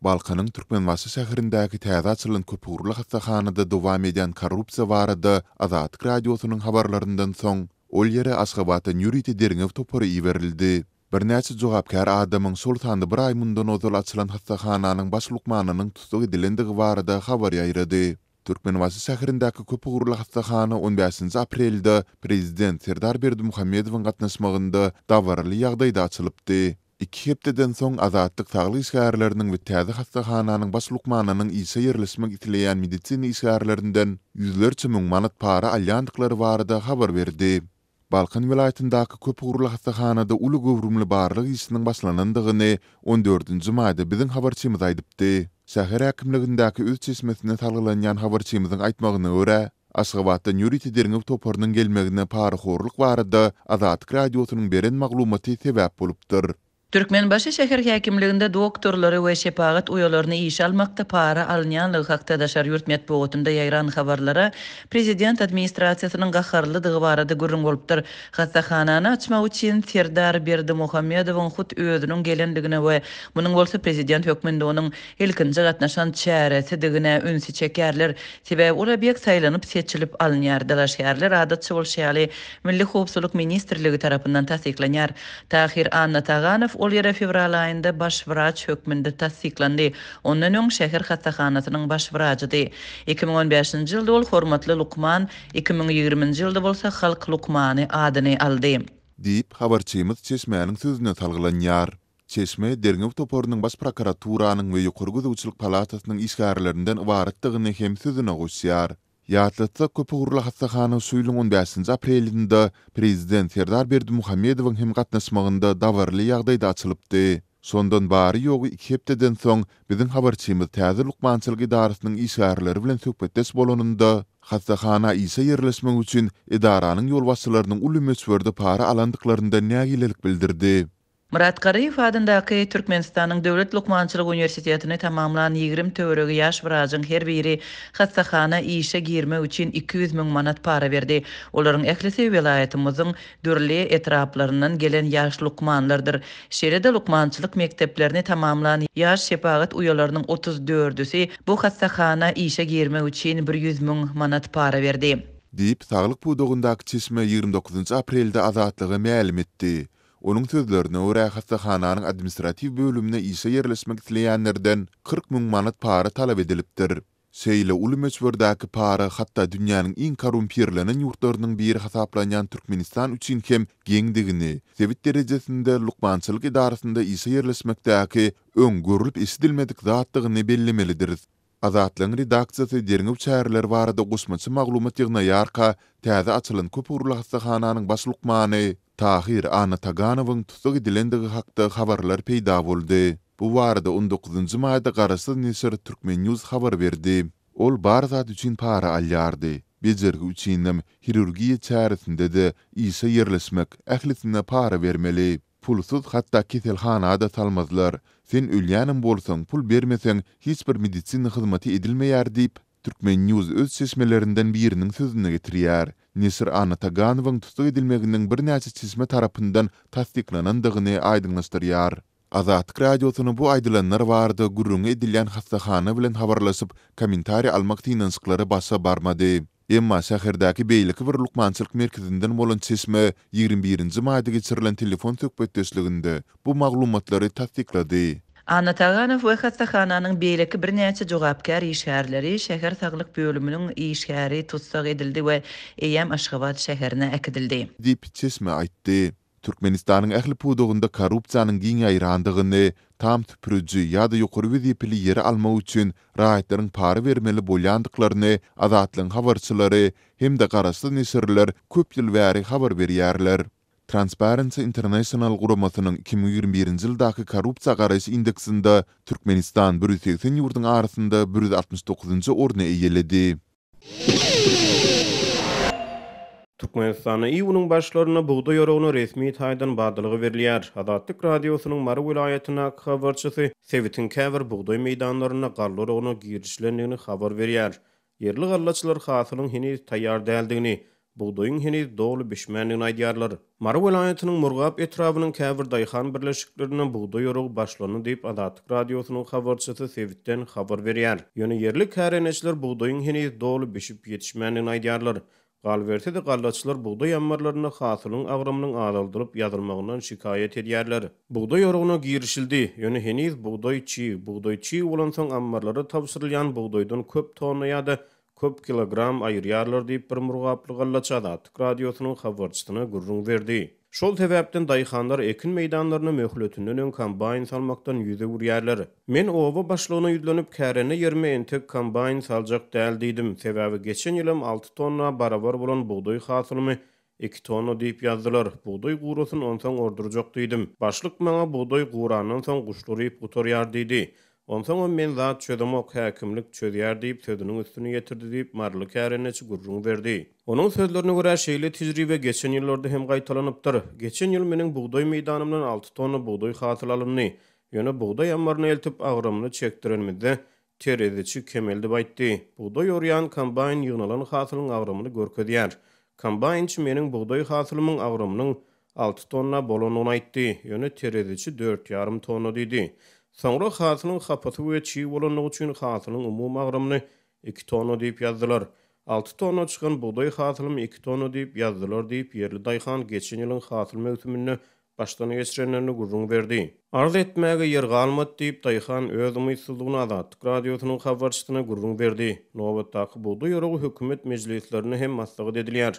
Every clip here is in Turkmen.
Balkanyň Türkmenbaşy şäherindäki täze açylan köpugurly hassahanada dowam edýän korrupsiýa barada Azatlyk Radiosynyň habarlaryndan soň, ol ýere Aşgabatdan ýörite derňew topary iberildi. Birnäçe jogapkär adamyň, şol sanda bir aý mundan ozal açylan hassahananyň baş lukmanynyň tussag edilendigi barada habar ýaýrady. Türkmenbaşy şäherindäki köpugurly hassahana on bäşinji aprelde prezident Serdar Berdimuhamedowyň gatnaşmagynda dabaraly ýagdaýda açylypdy. Iki hepdeden soň Azatlyk saglyk işgärleriniň we täze hassahananyň baş lukmanynyň işe ýerleşmek isleýän medisina işgärlerinden ýüzlerçe müň manat para alýandyklary barada habar berdi. Balkan welaýatyndaky köpugurly hassahanada uly göwrümli barlag işiniň başlanandygyny on dördünji maýda biziň habarçymyz aýdypdy. Şäher häkimligindäki öz çeşmesine salgylanýan habarçymyzyň aýtmagyna görä, Aşgabatdan ýörite derňew toparynyň gelmegine parahorluk barada Azatlyk Radiosynyň beren maglumaty sebäp bolupdyr. Türkmenbaşy şäher häkimliginde doktorlary we şepagat uýalaryny işe almakda para alynýanlygy hakda daşary ýurt metbugatynda ýaýran habarlara prezident administrasiýasynyň gaharlydygy barada gürrüň bolupdyr. Hassahanany açmak üçin Serdar Berdimuhamedowyň hut özüniň gelendigine we munuň bolsa prezident hökmünde onuň ilkinji gatnaşan çäresidigine ünsi çekýärler. Sebäbi ol obýekt saýlanyp-seçilip alynýar, dalaşgärler adatça bolşy ýaly Milli howpsuzlyk ministrligi tarapyndan tassyklanýar. Tahyr Annataganow ol ýere fewral aýynda baş wraç hökmünde tassyklandy. Ondan öň şäher hassahanasynyň baş wrajydy. 2015-nji ýylda ol hormatly lukman, 2020-nji ýylda bolsa halk lukmany adyny aldy. Diýip, habarçymyz çeşmäniň sözüne salgylanýar. Çeşme derňew toparynyň Baş prokuraturanyň we Ýokary gözegçilik palatasynyň işgärlerinden ybaratdygyny hem sözüne goşýar. Ýatlatsak, köpugurly hassahana şu ýylyň on bäşinji aprelinde prezident Serdar Berdimuhamedowyň hem gatnaşmagynda dabaraly ýagdaýda açylypdy. Şondan bary-ýogy iki hepdeden soň biziň habarçymyz täze lukmançylyk edarasynyň işgärleri bilen söhbetdeş bolanynda, hassahana işe ýerleşmek üçin edaranyň ýolbaşçylarynyň uly möçberde para alandyklaryndan nägilelik bildirdi. Myrat Garyýew adyndaky Türkmenistanyň Döwlet lukmançylyk uniwersitetini tamamlan 20 töweregi ýaş wrajyň her biri hassahana işe girmek üçin 200 müň manat para berdi. Olaryň ählisi welaýatymyzyň dürli etraplaryndan gelen ýaş lukmanlardyr. Şeýle-de lukmançylyk mekdeplerini tamamlan ýaş şepagat uýalarynyň otuz dördüsi bu hassahana işe girmek üçin bir ýüz müň manat para berdi. Diýip, saglyk pudagyndaky çeşme 29 aprelde Azatlyga mälim etdi. Onuň sözlerine görä, hassahananyň administratiw bölümine işe ýerleşmek isleýänlerden 40 müň manat para talap edilipdir. Şeýle uly möçberdäki para hatda dünýäniň iň korrumpirlenen ýurtlarynyň biri hasaplanýan Türkmenistan üçin hem geňdigini, sebit derejesinde lukmançylyk edarasynda işe ýerleşmekdäki öň görlüp-eşidilmedik zatdygyny bellemelidiris. Azatlygyň redaksiýasy derňew çäreleri barada goşmaça maglumat ýygnaýarka, täze açylan köpugurly hassahananyň baş lukmany Tahyr Annataganowyň tussag edilendigi hakda habarlar peýda boldy. Bu barada on dokuzynjy maýda garaşsyz neşir Turkmen. News habar berdi. Ol bar zat üçin para alýardy. Bejergi üçinem, hirurgiýa çäresinde-de, işe ýerleşmek, ählisine para bermeli. Pulsuz hatda keselhana-da salmazlar. Sen ölýänem bolsaň, pul bermeseň, hiç bir medisina hyzmaty edilmeýär diýip, Turkmen. News öz çeşmelerinden biriniň sözüni getirýär. Neşir Anna Taganowyň tussag edilmeginiň birnäçe çeşme tarapyndan tassyklanandygyny aýdyňlaşdyrýar. Azatlyk Radiosyna bu aýdylanlar barada gürrüňi edilýän hassahana bilen habarlaşyp, kommentariý almak synanyşyklary başa barmady. Emma şäherdäki beýleki bir lukmançylyk merkezinden bolan çeşme 21 nji maýda geçirilen telefon söhbetdeşliginde bu maglumatlary tassyklady. Anna Taganow we hassahananyň beýleki birnäçe jogapkär işgärleri şäher saglyk bölüminiň işgäri tussag edildi we eýýäm Aşgabat şäherine äkidildi. Diýip, çeşme aýtdy. Türkmenistanyň ähli pudagynda korrupsiýanyň giň ýaýrandygyny, tam süpüriji ýa-da ýokary wezipeli ýeri almak üçin raýatlaryň para bermeli bolýandyklaryny Azatlygyň habarçylary hem-de garaşsyz neşirler köp ýyl bäri habar berýärler. Transparency International guramasynyň 2021-nji ýyldaky korrupsiýa garaýyş indeksinde Türkmenistan 180 ýurduň arasynda 169-njy orny eýeledi. Türkmenistanda iýunyň başlarynda bugdaý oragyna resmi taýdan badalga berilýär. Azatlyk Radiosynyň Mary welaýatyndaky habarçysy sebitiň käbir bugdaý meýdanlarynda galla oragyna girişilendigini habar berýär. Ýerli gallaçylar hasylyň heniz taýýar däldigini, Bugdaýyň heniz doly bişmändigini aýdýarlar. Mary welaýatynyň Murgap etrabynyň käbir daýhan birleşiklerinde bugdaý oragy başlandy diýip, Azatlyk Radiosynyň habarçysy sebitden habar berýär. Ýöne ýerli kärendeçiler bugdaýyň heniz doly bişip ýetişmändigini aýdýarlar. Galyberse-de, gallaçylar bugdaý ammarlarynda hasylyň agramynyň azaldylyp ýazylmagyndan şikaýat edýärler. Bugdaý oragyna girişildi, ýöne heniz bugdaý çig. Bugdaý çig bolansoň, ammarlara tabşyrylýan bugdaýdan köp tonna ýa-da köp kilogram aýyrýarlar diýip, bir murgaply gallaçy Azatlyk Radiosynyň habarçysyna gürrüň berdi. Şol sebäpden daýhanlar ekin meýdanlaryna möhletinden öň kombaýn salmakdan ýüz öwürýärler. Men oba başlygyna ýüzlenip, kärende ýerime entek kombaýn saljak däl diýdim. Sebäbi geçen ýylam alty tonna barabar bolan bugdaý hasylymy Iki tonna diýip ýazdylar. Bugdaý gurasyn, onsoň ordurjak diýdim. Başlyk maňa bugdaý gurandan soň guşlar iýip gutarýar diýdi. Onsoňam men zat çözemok, häkimlik çözýär diýip sözüniň üstüni ýetirdi diýip, maryly kärendeçi gürrüň berdi. Onuň sözlerine görä, şeýle tejribe geçen ýyllarda hem gaýtalanypdyr. Geçen ýyl meniň bugdaý meýdanymdan alty tonna bugdaý hasyly alyndy. Ýöne bugdaý ammaryna eltip agramyny çekdirenimizde, Tereziçi kemeldip aýtdy. Bugdaý orýan kombaýn ýygnalan hasylyň agramyny görkezýär. Kombaýnçy meniň bugdaý hasylymyň agramynyň alty tonna bolandygyny aýtdy, ýöne tereziçi dört ýarym tonna diýdi. Soňra hasylyň hapasy we çig bolandygy üçin hasylyň umumy agramyny iki tonna diýip ýazdylar. Alty tonna çykan bugdaý hasylymy iki tonna diýip ýazdylar diýip, ýerli daýhan geçen ýylyň hasyl möwsüminde başdan geçirenlerini gürrüň berdi. Arz etmäge ýer galmady diýip, daýhan öz umytsyzlygyny Azatlyk Radiosynyň habarçysyna gürrüň berdi. Nobatdaky bugdaý oragy hökümet mejlislerinde hem maslahat edilýär.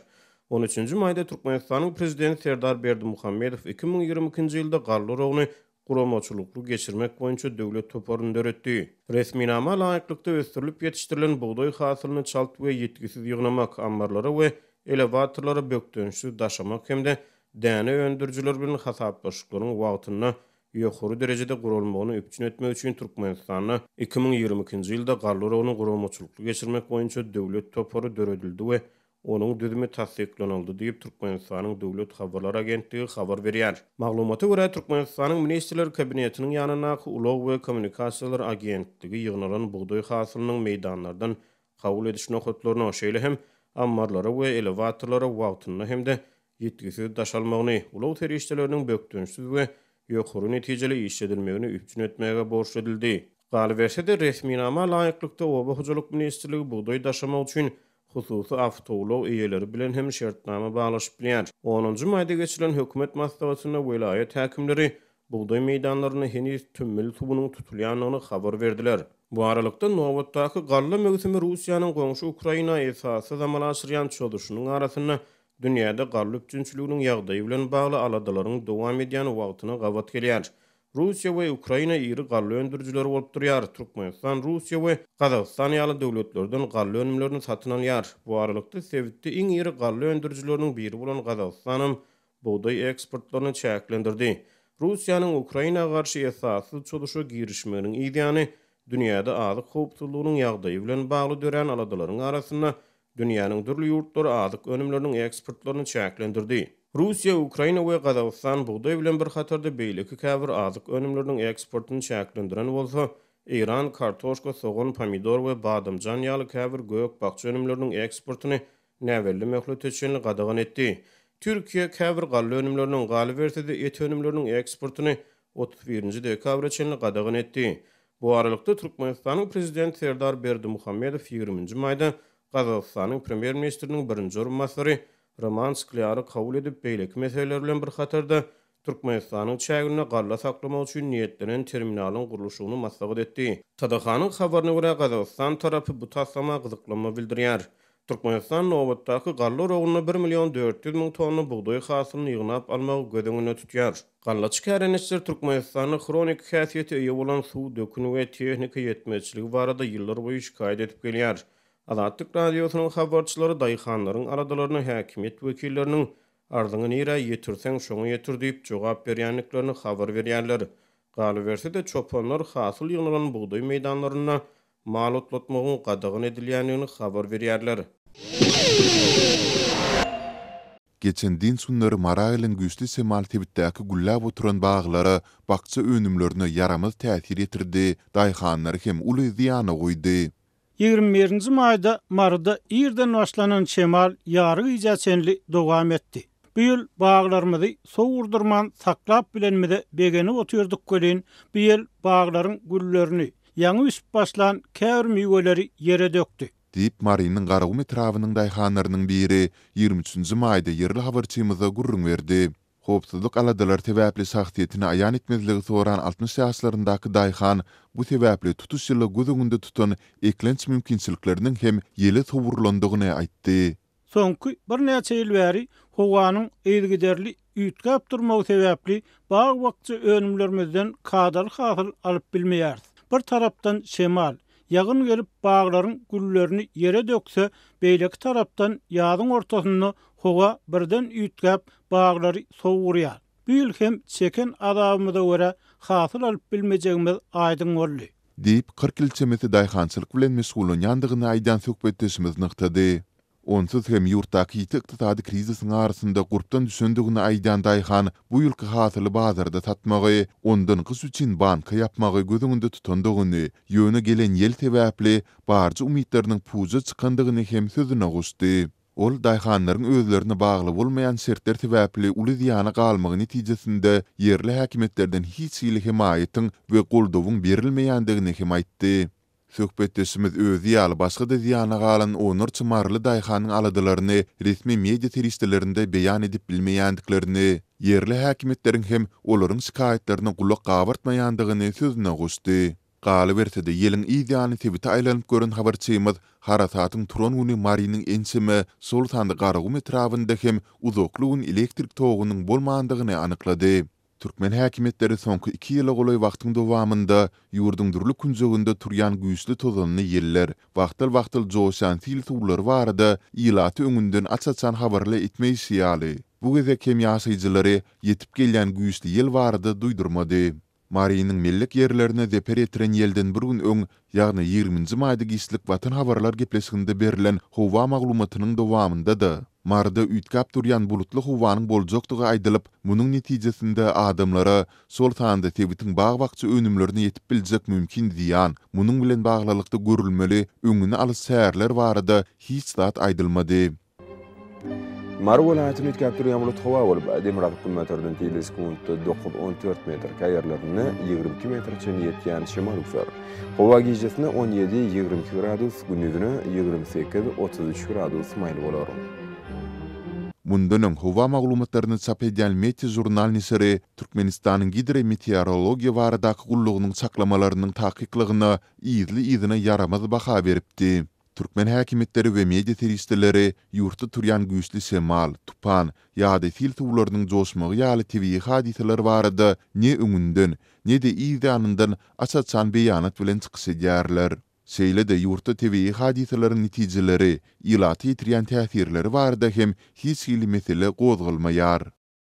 On üçünji maýda Türkmenistanyň Prezidenti Serdar Berdimuhamedow 2022-nji ýylda galla oragyny guramaçylykly geçirmek boýunça döwlet toparyny döretdi. Resminama laýyklykda, ösdürilip ýetişdirilen bugdaý hasylyny çalt we ýitgisiz ýygnamak, ammarlara we elewatorlara bökdençsiz daşamak hem-de däne öndürijiler bilen hasaplaşyklaryň wagtynda ýokary derejede guralmagyny üpjün etmek üçin Türkmenistanda 2022-nji ýylda galla oragyny guramaçylykly geçirmek boýunça döwlet topary döredildi we onuň düzümi tassyklanyldy diýip, Türkmenistanyň Döwlet habarlar agentligi habar berýär. Maglumata görä, Türkmenistanyň Ministrler Kabinetiniň ýanyndaky Ulag we kommunikasiýalar agentligi ýygnalan bugdaý hasylynyň meýdanlardan kabul ediş nokatlaryna, şeýle hem ammarlara we elewatorlara wagtynda hem-de ýitgisiz daşalmagyny, ulag serişdeleriniň bökdençsiz we ýokary netijeli işledilmegini üpjün etmäge borçly edildi. Galyberse-de, resminama laýyklykda, Oba hojalyk ministrligi bugdaý daşamak üçin hususy awtoulag eýeleri bilen hem şertnama baglaşyp bilýär. Onunjy maýda geçirilen hökümet maslahatynda welaýat häkimleri bugdaý meýdanlarynda heniz tümmül suwunyň tutulýandygyny habar berdiler. Bu aralykda, nobatdaky galla möwsümi Russiýanyň goňşy Ukraina esassyz amala aşyrýan çozuşynyň arasynda dünýäde galla üpjünçiliginiň ýagdaýy bilen bagly aladalaryň dowam edýän wagtyna gabat gelýär. Russiýa we Ukraina iri galla öndürijileri bolup durýar. Türkmenistan Russiýa we Gazagystan ýaly döwletlerden galla önümlerini satyn alýar. Bu aralykda, sebitde iň iri galla öndürijileriniň biri bolan Gazagystanam bugdaý eksportlaryny çäklendirdi. Russiýanyň Ukraina garşy esassyz çozuşa girişmeginiň yzýany, dünýäde azyk howpsuzlygynyň ýagdaýy bilen bagly dörän aladalaryň arasynda dünýäniň dürli ýurtlary azyk önümleriniň eksportlaryny çäklendirdi. Russiýa, Ukraina we Gazagystan bugdaý bilen bir hatarda beýleki käbir azyk önümleriniň eksportyny çäklendiren bolsa, Eýran kartoşka, sogan, pomidor we badamjan ýaly käbir gök-bakja önümleriniň eksportyny näbelli möhlete çenli gadagan etdi. Türkiýe käbir galla önümleriniň, galyberse-de et önümleriniň eksportyny 31-nji dekabra çenli gadagan etdi. Bu aralykda, Türkmenistanyň Prezidenti Serdar Berdimuhamedow ýigriminji maýda Gazagystanyň Premýer-ministriniň birinji orunbasary Roman Sklýary kabul edip, beýleki meseleler bilen bir hatarda, Türkmenistanyň çäginde galla saklamak üçin niýetlenen terminalyň gurluşygyny maslahat etdi. TDH-nyň habaryna görä, Gazagystan tarapy bu taslama gyzyklanma bildirýär. Türkmenistan nobatdaky galla oragynda bir million 400 müň tonna bugdaý hasylyny ýygnap almagy göz öňünde tutýar. Gallaçy kärendeçiler Türkmenistanda hroniki häsiýete eýe bolan suw, dökün we tehnika ýetmezçiligi barada ýyllarboýy şikaýat edip gelýär. Azatlyk Radiosynyň habarçylary daýhanlaryň aladalaryna häkimiýet wekilleriniň Arzyňy nirä ýetirseň, şoňa ýetir diýip jogap berýändiklerini habar berýärler. Galyberse-de, çopanlar hasyl ýygnalan bugdaý meýdanlarynda mal otlatmagyň gadagan edilýändigini habar berýärler. Geçen dynç günleri Mara gelen güýçli şemal sebitdäki gülläp oturan baglara, bakja önümlerine ýaramaz täsir ýetirdi, daýhanlary hem uly zyýana goýdy. 21 nji maýda Maryda irden başlanan şemal ýary gijä çenli dowam etdi. Bu ýyl baglarymyzy sowurdyrman saklap bilenimize begenip otyrdyk welin, bu ýel baglaryň güllerini, ýaňy bişip başlan käbir miweleri ýere dökdi. Diýip, Marynyň Garagum etrabynyň daýhanlarynyň biri 23 nji maýda ýerli habarçymyza gürrüň berdi. Howpsuzlyk aladalary sebäpli şahsyýetini aýan etmezligi soran 60 ýaşlaryndaky daýhan bu sebäpli tutuş ýyla göz öňünde tutan eklenç mümkinçilikleriniň hem ýele sowrulandygyny aýtdy. Soňky birnäçe ýyl bäri howanyň yzygiderli üýtgäp durmagy sebäpli bag-bakja önümlerimizden kadaly hasyl alyp bilmeýäris. Bir tarapdan şemal, ýagyn gelip baglaryň güllerini ýere dökse, beýleki tarapdan ýazyň ortasynda howa birden üýtgäp baglary sowurýar. Bu ýyl hem çeken azabymyza görä hasyl alyp bilmejegimiz aýdyň boldy. Diýip, 40 ýyl çemesi daýhançylyk bilen meşgullanýandygyny aýdýan söhbetdeşimiz nygtady. Onsuz hem ýurtdaky ýiti ykdysady krizisiň arasynda gurpdan düşendigini aýdýan daýhan bu ýylky hasyly bazarda satmagy, ondan gyş üçin banka ýapmagy göz öňünde tutandygyny, ýöne gelen ýel sebäpli barja umytlarynyň puja çykandygyny hem sözüne goşdy. Ol daýhanlaryň özlerine bagly bolmaýan şertler sebäpli uly zyýana galmagy netijesinde ýerli häkimiýetlerden hiç hili hemaýatyň we goldawyň berilmeýändigini hem aýtdy. Söhbetdeşimiz özi ýaly başga-da zyýana galan onlarça maryly daýhanyň aladalaryny resmi media serişdelerinde beýan edip bilmeýändiklerini, ýerli häkimiýetleriň hem olaryň şikaýatlaryna gulak gabartmaýandygyny sözüne goşdy. Galyberse-de, ýeliň yz ýany sebite aýlanyp gören habarçymyz harasatyň turan güni Marynyň ençeme, şol sanda Garagum etrabynda hem uzakly gün elektrik togunyň bolmandygyny anyklady. Türkmen häkimiýetleri soňky iki ýyla golaý wagtyň dowamynda ýurduň dürli künjeginde turýan güýçli tozanly ýeller, wagtal-wagtal joşýan sil suwlary barada ilaty öňünden aç-açan habarly etmeýşi ýaly, bu gezek hem ýaşaýjylary ýetip gelýän güýçli ýel barada duýdurmady. Marynyň mellek ýerlerine zeper ýetiren ýelden bir gün öň, ýagny ýigriminji maýda giçlik Watan habarlar gepleşiginde berlen howa maglumatynyň dowamynda-da, Maryda üýtgäp durýan bulutly howanyň boljakdygy aýdylyp, munuň netijesinde adamlara, şol sanda sebitiň bag-bakja önümlerine ýetip biljek mümkin zyýan, munuň bilen baglylykda görülmeli öňüni alyş çäreler barada hiç zat aýdylmady. Mary welaýatynda üýtgäp durýan bulut howa bolup, demirgazyk-günbatardan tizligi sekuntda dokuz, on dört metr, käýerlerinde 22 metre çenli ýetýän şemal öwser. Howa gijesine on ýedi, 22 gradus, gündizine 28, 33 gradus maýyl bolar. Mundan öň howa maglumatlaryny çap edýän Meteožurnal neşiri Türkmenistanyň Gidrometeorologiýa baradaky gullugynyň çaklamalarynyň takyklygyna yzly-yzyna ýaramaz baha beripdi. Türkmen häkimiýetleri we media serişdeleri ýurtda turýan güýçli şemal, tupan ýa-da sil suwlarynyň joşmagy ýaly tebigy hadysalar barada ne öňünden, ne-de yz ýanyndan aç-açan beýanat bilen çykyş edýärler. Şeýle-de ýurtda tebigy hadysalaryň netijeleri, ilata ýetirýän täsirleri barada hem hiç hili mesele gozgalmaýar.